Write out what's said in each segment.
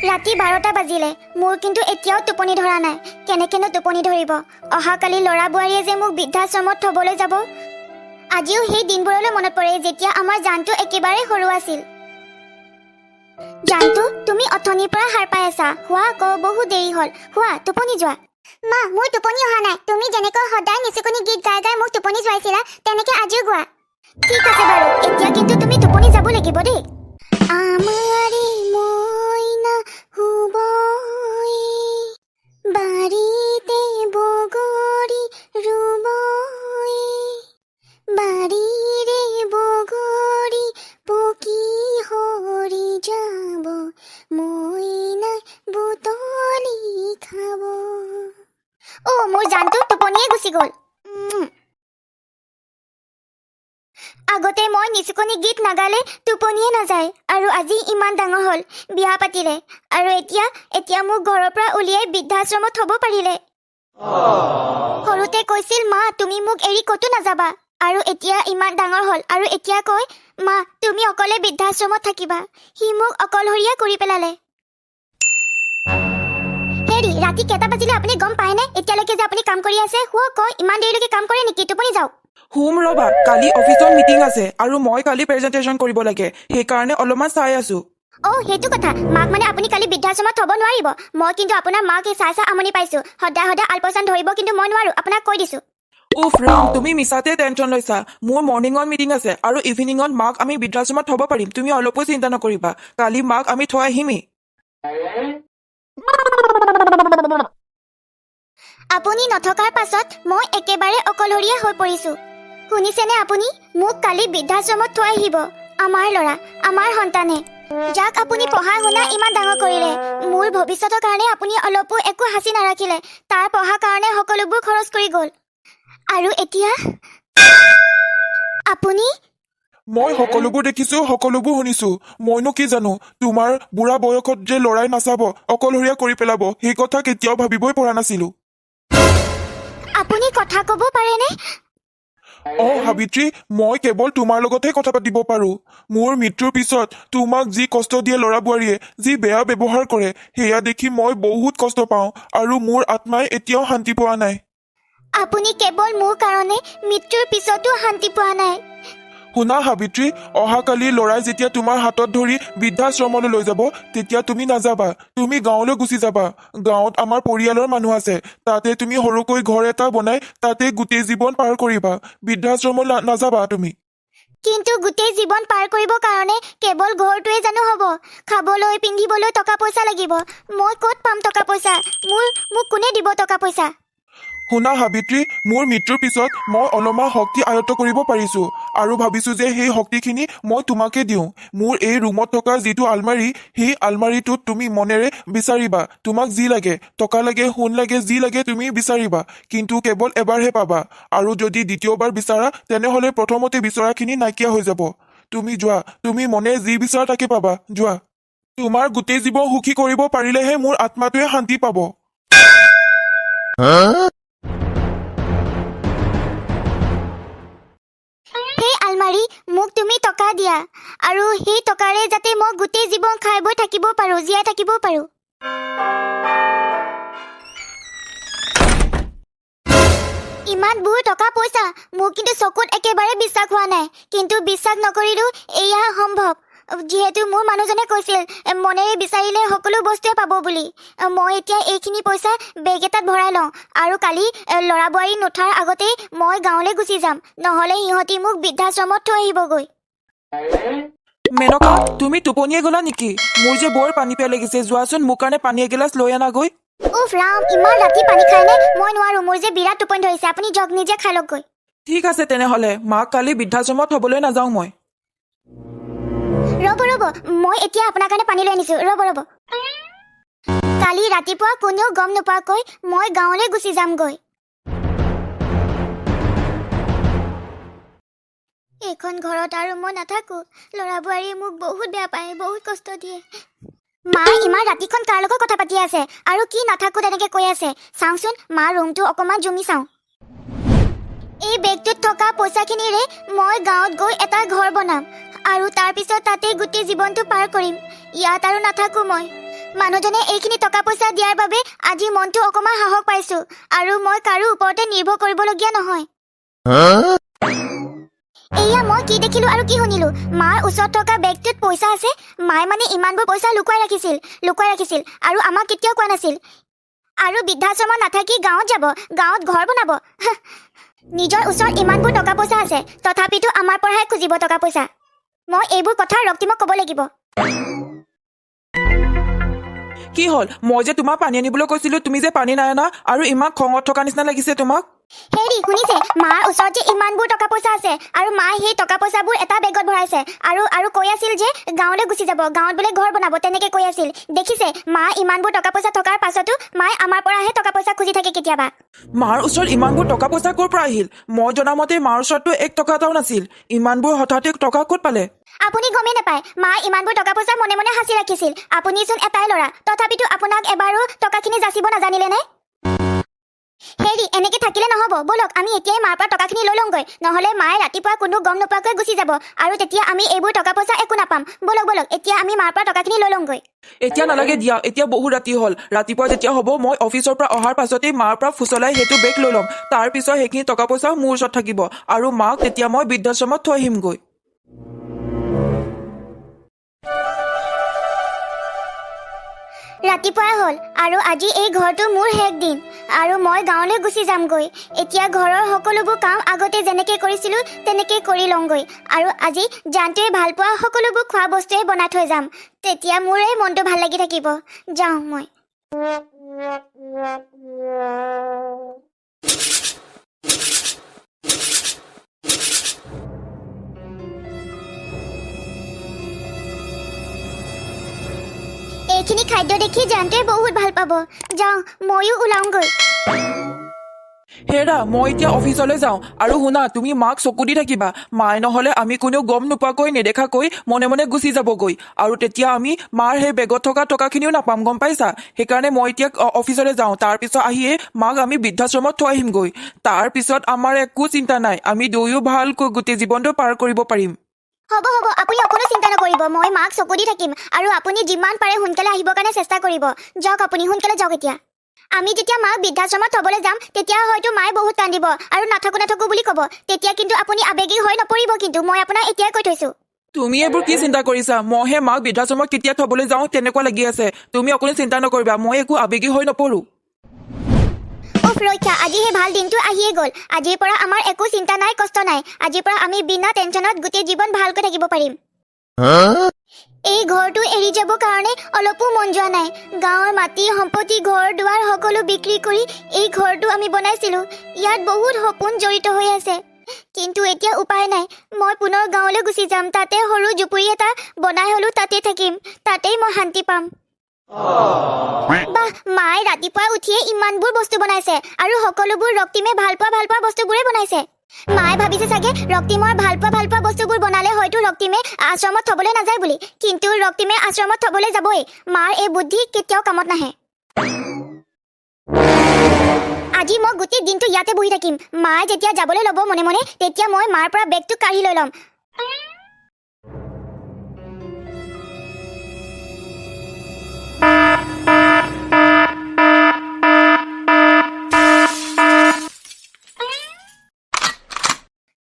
ৰাতি 12টা বাজিলে, মোৰ কিন্তু এতিয়াও টোপনি ধৰা নাই। কেনেকেনো টোপনি ধৰিব? অহাকালি ল'ৰা বোৱাৰীয়ে যে মোক বৃদ্ধাশ্ৰমত থ'বলৈ যাব। আজিও সেই দিনবোৰলৈ মনত পৰে, যেতিয়া আমাৰ জানটো একেবাৰে সৰু আছিল। জানটো, তুমি অথনিৰ পৰা সাৰ পাই আছা। শোৱা আকৌ, বহুত দেৰি হ'ল। শোৱা, টোপনি যোৱা। মা, মোৰ টোপনি অহা নাই। তুমি যেনেকৈ সদায় নিচুকনি গীত গাই গাই মোক টোপনি যোৱাইছিলা, তেনেকে আজিও গোৱা। ঠিক আছে বাৰু, এতিয়া কিন্তু তুমি টোপনি যাব লাগিব দেই। আমাৰে মইনা শুবই, বাৰীতে বগৰী ৰুবই, বাৰীৰে বগৰী পকি সৰি যাব, মইনা বুটলি খাব। অ' মোৰ জানটো টোপনিয়ে গুচি গ'ল। আগতে মই নিচুকনি গীত নাগালে টোপনিয়ে নাযায় আৰু আজি ইমান ডাঙৰ হ'ল, বিয়া পাতিলে আৰু এতিয়া এতিয়া মোক ঘৰৰ পৰা উলিয়াই বৃদ্ধাশ্ৰমত থ'ব পাৰিলে। সৰুতে কৈছিল, "মা, তুমি মোক এৰি ক'তো নাযাবা।" আৰু এতিয়া ইমান ডাঙৰ হ'ল আৰু এতিয়া কয়, "মা, তুমি অকলে বৃদ্ধাশ্ৰমত থাকিবা।" সি মোক অকলশৰীয়া কৰি পেলালে। হেৰি, ৰাতি কেইটা বাজিলে আপুনি গম পায়নে? এতিয়ালৈকে যে আপুনি কাম কৰি আছে। শুৱক কয়, ইমান দেৰিলৈকে কাম কৰে নেকি? টোপনি যাওক। শুম ৰবা। কালি অফিচত মিটিং আছে আৰু মই কালি প্ৰেজেণ্টেশ্যন কৰিব লাগে, সেইকাৰণে অলপমান চাই আছো। অ' সেইটো কথা। মাক মানে আপুনি কালি বৃদ্ধাশ্ৰমত থ'ব নোৱাৰিব। মই কিন্তু আপোনাৰ মাক এই চাই চাই আমনি পাইছো। সদায় সদায় আলপৈচান ধৰিব কিন্তু মই নোৱাৰো, আপোনাক কৈ দিছো। উফ ৰাম, তুমি মিছাতে টেনশ্যন লৈছা। মোৰ মৰ্ণিঙত মিটিং আছে আৰু ইভিনিঙত মাক আমি বৃদ্ধাশ্ৰমত থ'ব পাৰিম। তুমি অলপো চিন্তা নকৰিবা, কালি মাক আমি থৈ আহিমেই। আপুনি নথকাৰ পাছত মই একেবাৰে অকলশৰীয়া হৈ পৰিছো। শুনিছেনে আপুনি? মোক কালি বৃদ্ধাশ্ৰমত থৈ আহিব আমাৰ ল'ৰা, আমাৰ সন্তানে, যাক আপুনি পঢ়া শুনা ইমান ডাঙৰ কৰিলে। মোৰ ভৱিষ্যতৰ কাৰণে আপুনি অলপো একো সাঁচি নাৰাখিলে। তাৰ পঢ়াৰ কাৰণে সকলোবোৰ খৰচ কৰি গ'ল আৰু এতিয়া আপুনি মই সকলোবোৰ দেখিছো, সকলোবোৰ শুনিছো। মইনো কি জানো, তোমাৰ বুঢ়া বয়সত যে ল'ৰাই নাচাব, অকলশৰীয়া কৰি পেলাব, সেই কথা কেতিয়াও ভাবিবই পৰা নাছিলো। আপুনি কথা ক'ব পাৰেনে? অ সাবিত্ৰী, মই কেৱল তোমাৰ লগতহে কথা পাতিব পাৰো। মোৰ মৃত্যুৰ পিছত তোমাক যি কষ্ট দিয়ে ল'ৰা বোৱাৰীয়ে, যি বেয়া ব্যৱহাৰ কৰে, সেয়া দেখি মই বহুত কষ্ট পাওঁ আৰু মোৰ আত্মাই এতিয়াও শান্তি পোৱা নাই। আপুনি কেৱল মোৰ কাৰণে মৃত্যুৰ পিছতো শান্তি পোৱা নাই। শুনা সাবিত্ৰী, অহাকালি ল'ৰাই যেতিয়া তোমাৰ হাতত ধৰি বৃদ্ধাশ্ৰমলৈ লৈ যাব, তেতিয়া তুমি নাযাবা। তুমি গাঁৱলৈ গুচি যাবা। গাঁৱত আমাৰ পৰিয়ালৰ মানুহ আছে। তাতে তুমি সৰুকৈ ঘৰ এটা বনাই তাতে গোটেই জীৱন পাৰ কৰিবা। বৃদ্ধাশ্ৰমলৈ নাযাবা তুমি। কিন্তু গোটেই জীৱন পাৰ কৰিবৰ কাৰণে কেৱল ঘৰটোৱে জানো হ'ব? খাবলৈ পিন্ধিবলৈ টকা পইচা লাগিব। মই ক'ত পাম টকা পইচা? মোক কোনে দিব টকা পইচা? শুনা সাবিত্ৰী, মোৰ মৃত্যুৰ পিছত মই অলপমান শক্তি আয়ত্ত কৰিব পাৰিছো আৰু ভাবিছো যে সেই শক্তিখিনি মই তোমাকে দিওঁ। মোৰ এই ৰুমত থকা যিটো আলমাৰি, সেই আলমাৰিটোত তুমি মনেৰে বিচাৰিবা। তোমাক যি লাগে, টকা লাগে, সোণ লাগে, যি লাগে তুমি বিচাৰিবা। কিন্তু কেৱল এবাৰহে পাবা আৰু যদি দ্বিতীয়বাৰ বিচাৰা, তেনেহ'লে প্ৰথমতে বিচৰাখিনি নাইকিয়া হৈ যাব। তুমি যোৱা, তুমি মনে যি বিচৰা তাকে পাবা। যোৱা, তোমাৰ গোটেই জীৱন সুখী কৰিব পাৰিলেহে মোৰ আত্মাটোৱে শান্তি পাব। সেই আলমাৰি, মোক তুমি টকা দিয়া আৰু সেই টকাৰে যাতে মই গোটেই জীৱন খাই বৈ থাকিব পাৰোঁ, জীয়াই থাকিব পাৰোঁ। ইমানবোৰ টকা পইচা, মোৰ কিন্তু চকুত একেবাৰে বিশ্বাস হোৱা নাই। কিন্তু বিশ্বাস নকৰিলেও এয়া সম্ভৱ, যিহেতু মোৰ মানুহজনে কৈছিল মনেৰে বিচাৰিলে সকলো বস্তুৱে পাব বুলি। মই এতিয়া এইখিনি পইচা বেগ এটাত ভৰাই লওঁ আৰু কালি ল'ৰা বোৱাৰী নুঠাৰ আগতেই মই গাঁৱলৈ গুচি যাম, নহ'লে সিহঁতি মোক বৃদ্ধাশ্ৰমত থৈ আহিবগৈ। মেনকা, তুমি টোপনিয়ে গ'লা নেকি? মোৰ যে বৰ পানী পিয়াহ লাগিছে। যোৱাচোন, মোৰ কাৰণে পানী এগিলাচ লৈ আনাগৈ। উফ ৰাম, ইমান ৰাতি পানী খায়নে? মই নোৱাৰো, মোৰ যে বিৰাট টোপনি ধৰিছে। আপুনি যাওক, নিজে খাই লওকগৈ। ঠিক আছে তেনেহ'লে, মাক কালি বৃদ্ধাশ্ৰমত থ'বলৈ নাযাওঁ মই। ৰ'ব ৰ'ব, মই এতিয়া আপোনাৰ কাৰণে পানী লৈ আনিছো। ৰ'ব ৰ'ব। কালি ৰাতিপুৱা কোনেও গম নোপোৱাকৈ মই গাঁৱলৈ গুচি যামগৈ। এইখন ঘৰত আৰু মই নাথাকো। ল'ৰা বোৱাৰীয়ে মোক বহুত বেয়া পায়, বহুত কষ্ট দিয়ে। মা ইমান ৰাতিখন কাৰ লগত কথা পাতি আছে আৰু কি নাথাকো তেনেকে কৈ আছে? চাওঁচোন, মাৰ ৰুমটো অকণমান জুমি চাওঁ। এই বেগটোত থকা পইচাখিনিৰে মই গাঁৱত গৈ এটা ঘৰ বনাম আৰু তাৰপিছত তাতে গোটেই জীৱনটো পাৰ কৰিম। ইয়াত আৰু নাথাকো মই। মানুহজনে এইখিনি টকা পইচা দিয়াৰ বাবে আজি মনটো অকণমান সাহস পাইছো আৰু মই কাৰো ওপৰতে নিৰ্ভৰ কৰিবলগীয়া নহয়। এয়া মই কি দেখিলো আৰু কি শুনিলো? মাৰ ওচৰত থকা বেগটোত পইচা আছে। মায়ে মানে ইমানবোৰ পইচা লুকুৱাই ৰাখিছিল আৰু আমাক কেতিয়াও কোৱা নাছিল। আৰু বৃদ্ধাশ্ৰমত নাথাকি গাঁৱত যাব, গাঁৱত ঘৰ বনাব। হাহ। নিজৰ ওচৰত ইমানবোৰ টকা পইচা আছে, তথাপিতো আমাৰ পৰাহে খুজিব টকা পইচা। মই এইবোৰ কথা ৰক্তিমক ক'ব লাগিব। কি হ'ল? মই যে তোমাক পানী আনিবলৈ কৈছিলো, তুমি যে পানী নাই অনা আৰু ইমান খঙত থকা নিচিনা লাগিছে তোমাক। হেৰি, শুনিছে? মাৰ ওচৰত যে ইমানবোৰ টকা পইচা আছে আৰু মায়ে সেই টকা পইচাবোৰ এটা বেগত ভৰাইছে আৰু কৈ আছিল যে গাঁৱলৈ গুচি যাব, গাঁৱত বোলে ঘৰ বনাব, তেনেকে কৈ আছিল। দেখিছে, মা ইমানবোৰ টকা পইচা থকাৰ পাছতো মায়ে আমাৰ পৰাহে টকা পইচা খুজি থাকে কেতিয়াবা। মাৰ ওচৰত ইমানবোৰ টকা পইচা ক'ৰ পৰা আহিল? মই জনামতে মাৰ ওচৰততো এক টকা এটাও নাছিল। ইমানবোৰ হঠাতে টকা ক'ত পালে? আপুনি গমেই নাপায়, মায়ে ইমানবোৰ টকা পইচা মনে মনে সাঁচি ৰাখিছিল। আপুনিচোন এটাই ল'ৰা, তথাপিতো আপোনাক এবাৰো টকাখিনি যাচিব নাজানিলেনে? হেৰি, এনেকে থাকিলে নহ'ব। ব'লক, আমি এতিয়াই মাৰ পৰা টকাখিনি লৈ লওঁগৈ। নহ'লে মায়ে ৰাতিপুৱা কোনো গম নোপোৱাকৈ গুচি যাব আৰু তেতিয়া আমি এইবোৰ টকা পইচা একো নাপাম। ব'লক, ব'লক, এতিয়া আমি মাৰ পৰা টকাখিনি লৈ লওঁগৈ। এতিয়া নালাগে দিয়া, এতিয়া বহুত ৰাতি হ'ল। ৰাতিপুৱা যেতিয়া হ'ব, মই অফিচৰ পৰা অহাৰ পাছতেই মাৰ পৰা ফুচলাই সেইটো বেগ লৈ ল'ম। তাৰপিছত সেইখিনি টকা পইচা মোৰ ওচৰত থাকিব আৰু মাক তেতিয়া মই বৃদ্ধাশ্ৰমত থৈ আহিমগৈ। ৰাতিপুৱাই হ'ল আৰু আজি এই ঘৰটো মোৰ শেষ দিন আৰু মই গাঁৱলৈ গুচি যামগৈ। এতিয়া ঘৰৰ সকলোবোৰ কাম আগতে যেনেকৈ কৰিছিলোঁ তেনেকৈ কৰি লওঁগৈ আৰু আজি জানটোৱে ভাল পোৱা সকলোবোৰ খোৱা বস্তুৱে বনাই থৈ যাম। তেতিয়া মোৰে মনটো ভাল লাগি থাকিব। যাওঁ মই। এইখিনি খাদ্য দেখি জানটোৱে বহুত ভাল পাব। যাওঁ, ময়ো ওলাওঁগৈ। হেৰা, মই এতিয়া অফিচলৈ যাওঁ আৰু শুনা, তুমি মাক চকু দি থাকিবা। মায়ে নহ'লে আমি কোনেও গম নোপোৱাকৈ, নেদেখাকৈ মনে মনে গুচি যাবগৈ আৰু তেতিয়া আমি মাৰ সেই বেগত থকা টকাখিনিও নাপাম, গম পাইছা? সেইকাৰণে মই এতিয়া অফিচলৈ যাওঁ। তাৰপিছত আহিয়ে মাক আমি বৃদ্ধাশ্ৰমত থৈ আহিমগৈ। তাৰপিছত আমাৰ একো চিন্তা নাই, আমি দুয়ো ভালকৈ গোটেই জীৱনটো পাৰ কৰিব পাৰিম। হ'ব হ'ব, আপুনি অকণো চিন্তা নকৰিব। মই মাক চকু দি থাকিম আৰু আপুনি যিমান পাৰে সোনকালে আহিবৰ কাৰণে চেষ্টা কৰিব। যাওক, আপুনি সোনকালে যাওক। এতিয়া আমি যেতিয়া মাক বৃদ্ধাশ্ৰমত থ'বলৈ যাম, তেতিয়া হয়তো মায়ে বহুত কান্দিব আৰু নাথাকো নাথাকো বুলি ক'ব। তেতিয়া কিন্তু আপুনি আৱেগিক হৈ নপৰিব কিন্তু, মই আপোনাক এতিয়াই কৈ থৈছোঁ। তুমি এইবোৰ কি চিন্তা কৰিছা? মইহে মাক বৃদ্ধাশ্ৰমত কেতিয়া থ'বলৈ যাওঁ তেনেকুৱা লাগি আছে। তুমি অকণো চিন্তা নকৰিবা, মই একো আৱেগিক হৈ নপৰোঁ। উফ ৰক্ষা, আজি সেই ভাল দিনটো আহিয়ে গ'ল। আজিৰ পৰা আমাৰ একো চিন্তা নাই, কষ্ট নাই। আজিৰ পৰা আমি বিনা টেনশ্যনত গোটেই জীৱন ভালকৈ থাকিব পাৰিম। এই ঘৰটো এৰি যাব কাৰণে অলপো মন যোৱা নাই। গাঁৱৰ মাটি সম্পত্তি, ঘৰ দুৱাৰ সকলো বিক্ৰী কৰি এই ঘৰটো আমি বনাইছিলোঁ। ইয়াত বহুত সপোন জড়িত হৈ আছে। কিন্তু এতিয়া উপায় নাই, মই পুনৰ গাঁৱলৈ গুচি যাম। তাতে সৰু জুপুৰি এটা বনাই হ'লেও তাতে থাকিম, তাতেই মই শান্তি পাম। বাহ, মায়ে ৰাতিপুৱা উঠিয়ে ইমানবোৰ বস্তু বনাইছে আৰু সকলোবোৰ ৰক্তিমে ভাল পোৱা বস্তুবোৰে বনাইছে। মায়ে ভাবিছে চাগে ৰক্তিমৰ ভাল পোৱা বস্তুবোৰ বনালে হয়তো ৰক্তিমে আশ্ৰমত থবলৈ নাযায় বুলি। কিন্তু ৰক্তিমে আশ্ৰমত থবলৈ যাবই। মাৰ এই বুদ্ধি কেতিয়াও কামত নাহে। আজি মই গোটেই দিনটো ইয়াতে বহি থাকিম। মায়ে যেতিয়া যাবলৈ ল'ব মনে মনে, তেতিয়া মই মাৰ পৰা বেগটো কাঢ়ি লৈ ল'ম।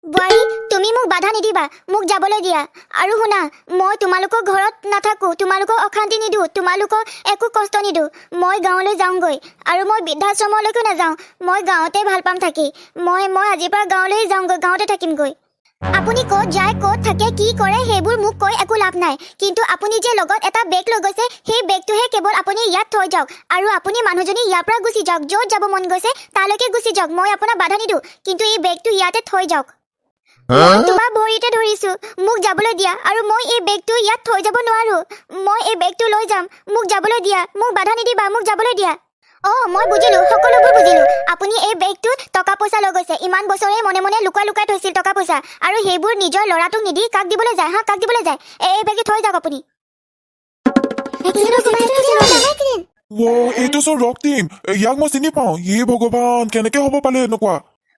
বোৱাৰী, তুমি মোক বাধা নিদিবা, মোক যাবলৈ দিয়া। আৰু শুনা, মই তোমালোকৰ ঘৰত নাথাকোঁ, তোমালোকক অশান্তি নিদিওঁ, তোমালোকক একো কষ্ট নিদিওঁ। মই গাঁৱলৈ যাওঁগৈ আৰু মই বৃদ্ধাশ্ৰমলৈকো নাযাওঁ। মই গাঁৱতে ভাল পাম থাকি। মই আজিৰ পৰা গাঁৱলৈ যাওঁগৈ, গাঁৱতে থাকিমগৈ। আপুনি ক'ত যায়, ক'ত থাকে, কি কৰে, সেইবোৰ মোক কৈ একো লাভ নাই। কিন্তু আপুনি যে লগত এটা বেগ লৈ গৈছে, সেই বেগটোহে কেৱল আপুনি ইয়াত থৈ যাওক আৰু আপুনি মানুহজনী ইয়াৰ পৰা গুচি যাওক। য'ত যাব মন গৈছে তালৈকে গুচি যাওক, মই আপোনাক বাধা নিদিওঁ। কিন্তু এই বেগটো ইয়াতে থৈ যাওক। মই তোমাৰ ভৰিতে ধৰিছো, মোক যাবলৈ দিয়া। আৰু মই এই বেগটো ইয়াত থৈ যাব নোৱাৰো, মই এই বেগটো লৈ যাম। মোক যাবলৈ দিয়া, মোক বাধা নিদিবা, মোক যাবলৈ দিয়া। অ' মই বুজিলো, সকলোবোৰ বুজিলো। আপুনি এই বেগটোত টকা পইচা লৈ গৈছে। ইমান বছৰে মনে মনে লুকুৱাই লুকুৱাই থৈছিল টকা পইচা আৰু সেইবোৰ নিজৰ ল'ৰাটোক নিদি কাক দিবলৈ যায়? হা, কাক দিবলৈ যায়? এই বেগটো থৈ যাওক আপুনি। এইটো চোন ৰক্তিম। ইয়াক মই চিনি পাওঁ। হে ভগৱান, কেনেকে হ'ব পালে এনেকুৱা?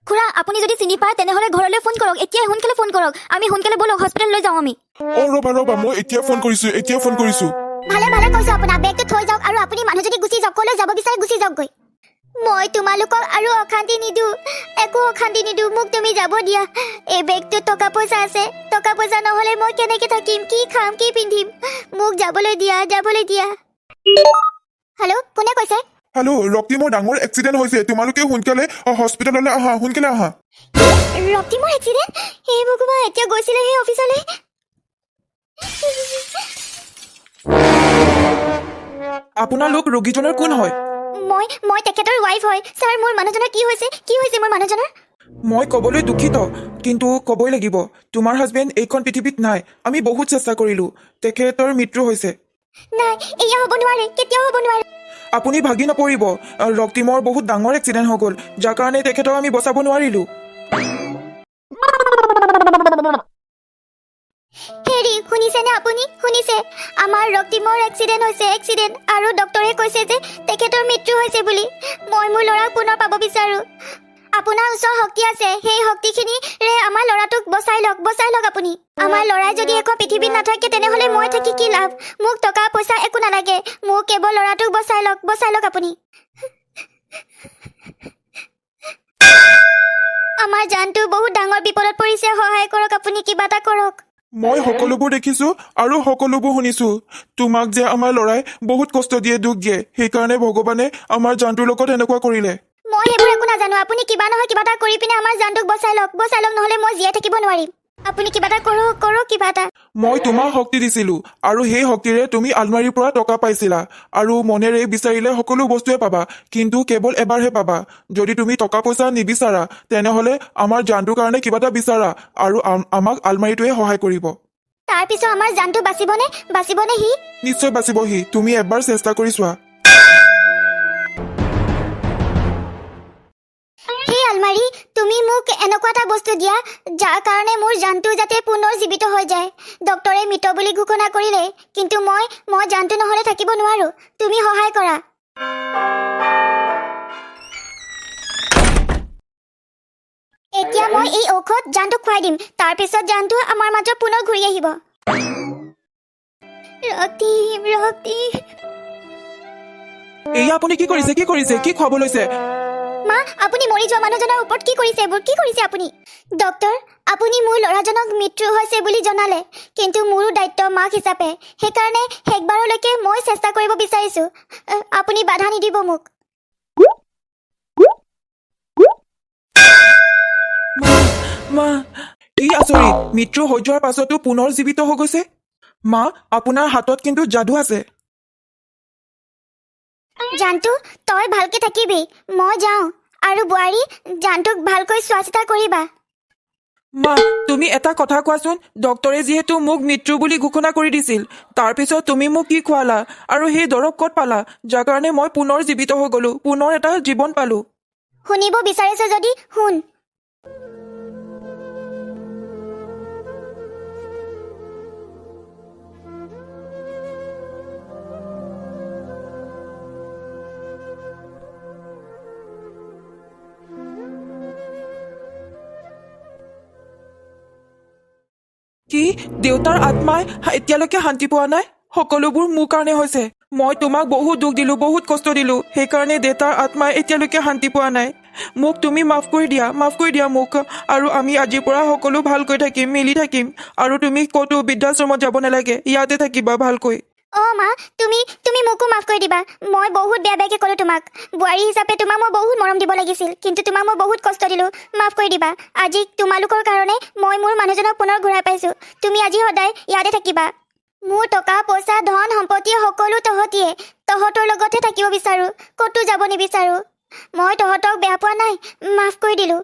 খুৰা, আপুনি যদি চিনি পায় তেনেহ'লে ঘৰলৈ ফোন কৰক। এতিয়াই সোনকালে ফোন কৰক। আমি সোনকালে ব'লক, হস্পিটেললৈ যাওঁ আমি। অ ৰ'বা ৰ'বা, মই এতিয়া ফোন কৰিছো, এতিয়া ফোন কৰিছো। ভালে ভালে কৈছো আপোনাক, বেগটো থৈ যাওক আৰু আপুনি মানুহজনী গুচি যাওক, ক'লৈ যাব বিচাৰে গুচি যাওকগৈ। মই তোমালোকক আৰু অশান্তি নিদিওঁ, একো অশান্তি নিদিওঁ, মোক তুমি যাব দিয়া। এই বেগটোত টকা পইচা আছে, টকা পইচা নহ'লে মই কেনেকে থাকিম, কি খাম, কি পিন্ধিম? মোক যাবলৈ দিয়া, যাবলৈ দিয়া। হেল্ল', কোনে কৈছে? হেল্ল' ৰক্তিমৰ ডাঙৰ এক্সিডেণ্ট হৈছে, তোমালোকে সোনকালে হস্পিটেললৈ আহা, সোনকালে আহা। ৰক্তিমৰ এক্সিডেণ্ট? হে ভগৱান, এতিয়া গৈছিলে সেই অফিচলৈ। আপোনালোক ৰোগীজনৰ কোন হয়? মই তেখেতৰ ৱাইফ হয় ছাৰ। মোৰ মানুহজনৰ কি হৈছে? কি হৈছে মোৰ মানুহজনৰ? মই ক'বলৈ দুখিত, কিন্তু ক'বই লাগিব, তোমাৰ হাজবেণ্ড এইখন পৃথিৱীত নাই। আমি বহুত চেষ্টা কৰিলোঁ, তেখেতৰ মৃত্যু হৈছে। নাই, এয়া হ'ব নোৱাৰে, কেতিয়াও হ'ব নোৱাৰে। আপুনি ভাগি নপৰিব, ৰক্তিমৰ বহুত ডাঙৰ এক্সিডেণ্ট হৈ গ'ল, যাৰ কাৰণে তেখেতক আমি বচাব নোৱাৰিলোঁ। হেৰি, শুনিছেনে আপুনি? শুনিছে? আমাৰ ৰক্তিমৰ এক্সিডেণ্ট হৈছে, এক্সিডেণ্ট, আৰু ডক্টৰে কৈছে যে তেখেতৰ মৃত্যু হৈছে বুলি। মই মোৰ ল'ৰাক পুনৰ পাব বিচাৰোঁ। আপোনাৰ ওচৰত শক্তি আছে, সেই শক্তিখিনিৰে আমাৰ ল'ৰাটোক বচাই লওক, বচাই লওক আপুনি। আমাৰ ল'ৰাই যদি এখন পৃথিৱীত নাথাকে তেনেহ'লে মই থাকি কি লাভ? মোক টকা পইচা একো নালাগে, মোক কেৱল ল'ৰাটোক বচাই লওক, বচাই লওক আপুনি। আমাৰ জানটো বহুত ডাঙৰ বিপদত পৰিছে, সহায় কৰক আপুনি, কিবা এটা কৰক। মই সকলোবোৰ দেখিছো আৰু সকলোবোৰ শুনিছো। তোমাক যে আমাৰ ল'ৰাই বহুত কষ্ট দিয়ে, দুখ দিয়ে, সেইকাৰণে ভগৱানে আমাৰ জানটোৰ লগত এনেকুৱা কৰিলে। মই সেইবোৰ একো নাজানো, আপুনি কিবা নহয় কিবা এটা কৰি পিনে আমাৰ জানটোক বচাই লওক, বচাই লওক, নহ'লে মই জীয়াই থাকিব নোৱাৰিম। আপুনি কিবা এটা কৰক, কৰক কিবা এটা। মই তোমাক শক্তি দিছিলো আৰু সেই শক্তিৰে তুমি আলমাৰীৰ পৰা টকা পাইছিলা, আৰু মনেৰে বিচাৰিলে সকলো বস্তুৱে পাবা, কিন্তু কেৱল এবাৰহে পাবা। যদি তুমি টকা পইচা নিবিচাৰা তেনেহ'লে আমাৰ জানটোৰ কাৰণে কিবা এটা বিচাৰা, আৰু আমাক আলমাৰীটোৱে সহায় কৰিব। তাৰপিছত আমাৰ জানটো বাচিবনে? বাচিবনে সি? নিশ্চয় বাচিবহি, তুমি এবাৰ চেষ্টা কৰি চোৱা। সেই আলমাৰী, তুমি মোক এনেকুৱা এটা বস্তু দিয়া যাৰ কাৰণে মোৰ জানটো যাতে পুনৰ জীৱিত হৈ যায়। ডক্টৰে মৃত বুলি ঘোষণা কৰিলে, কিন্তু মই জানটো নহ'লে থাকিব নোৱাৰো, তুমি সহায় কৰা। এতিয়া মই এই ঔষধ জানটোক খুৱাই দিম, তাৰপিছত জানটো আমাৰ মাজত পুনৰ ঘূৰি আহিব। ৰক্তিম, ৰক্তিম। এয়া আপুনি কি কৰিছে? কি কৰিছে? কি খুৱাব লৈছে? মা, আপুনি মৰি যোৱা মানুহজনৰ ওপৰত কি কৰিছে এইবোৰ? কি কৰিছে আপুনি? ডক্টৰ, আপুনি মোৰ ল'ৰাজনক মৃত্যু হৈছে বুলি জনালে, কিন্তু মোৰো দায়িত্ব মাক হিচাপে, সেইকাৰণে শেষবাৰলৈকে মই চেষ্টা কৰিব বিচাৰিছোঁ। আপুনি বাধা নিদিব মোক। মা, মা, কি আচৰিত, মৃত্যু হৈ যোৱাৰ পাছতো পুনৰ জীৱিত হৈ গৈছে। মা, আপোনাৰ হাতত কিন্তু যাদু আছে। জানটো, তই ভালকে থাকিবি, মই যাওঁ। আৰু বোৱাৰী, জানটোক ভালকৈ চোৱা চিতা কৰিবা। মা, তুমি এটা কথা কোৱাচোন, ডক্টৰে যিহেতু মোক মৃত্যু বুলি ঘোষণা কৰি দিছিল, তাৰপিছত তুমি মোক কি খুৱালা আৰু সেই দৰৱ ক'ত পালা যাৰ কাৰণে মই পুনৰ জীৱিত হৈ গ'লো, পুনৰ এটা জীৱন পালো? শুনিব বিচাৰিছ যদি শুন। কি দেউতাৰ আত্মাই এতিয়ালৈকে শান্তি পোৱা নাই? সকলোবোৰ মোৰ কাৰণে হৈছে। মই তোমাক বহুত দুখ দিলো, বহুত কষ্ট দিলো, সেইকাৰণে দেউতাৰ আত্মাই এতিয়ালৈকে শান্তি পোৱা নাই। মোক তুমি মাফ কৰি দিয়া, মাফ কৰি দিয়া মোক। আৰু আমি আজিৰ পৰা সকলো ভালকৈ থাকিম, মিলি থাকিম, আৰু তুমি ক'তো বৃদ্ধাশ্ৰমত যাব নালাগে, ইয়াতে থাকিবা ভালকৈ। অ মা, তুমি মোকো মাফ কৰি দিবা। মই বহুত বেয়া বেয়াকৈ ক'লো তোমাক। বোৱাৰী হিচাপে তোমাক মই বহুত মৰম দিব লাগিছিল, কিন্তু তোমাক মই বহুত কষ্ট দিলোঁ, মাফ কৰি দিবা। আজি তোমালোকৰ কাৰণে মই মোৰ মানুহজনক পুনৰ ঘূৰাই পাইছোঁ। তুমি আজি সদায় ইয়াতে থাকিবা। মোৰ টকা পইচা ধন সম্পত্তি সকলো তহঁতিয়ে, তহঁতৰ লগতহে থাকিব বিচাৰোঁ, ক'তো যাব নিবিচাৰোঁ। মই তহঁতক বেয়া পোৱা নাই, মাফ কৰি দিলোঁ।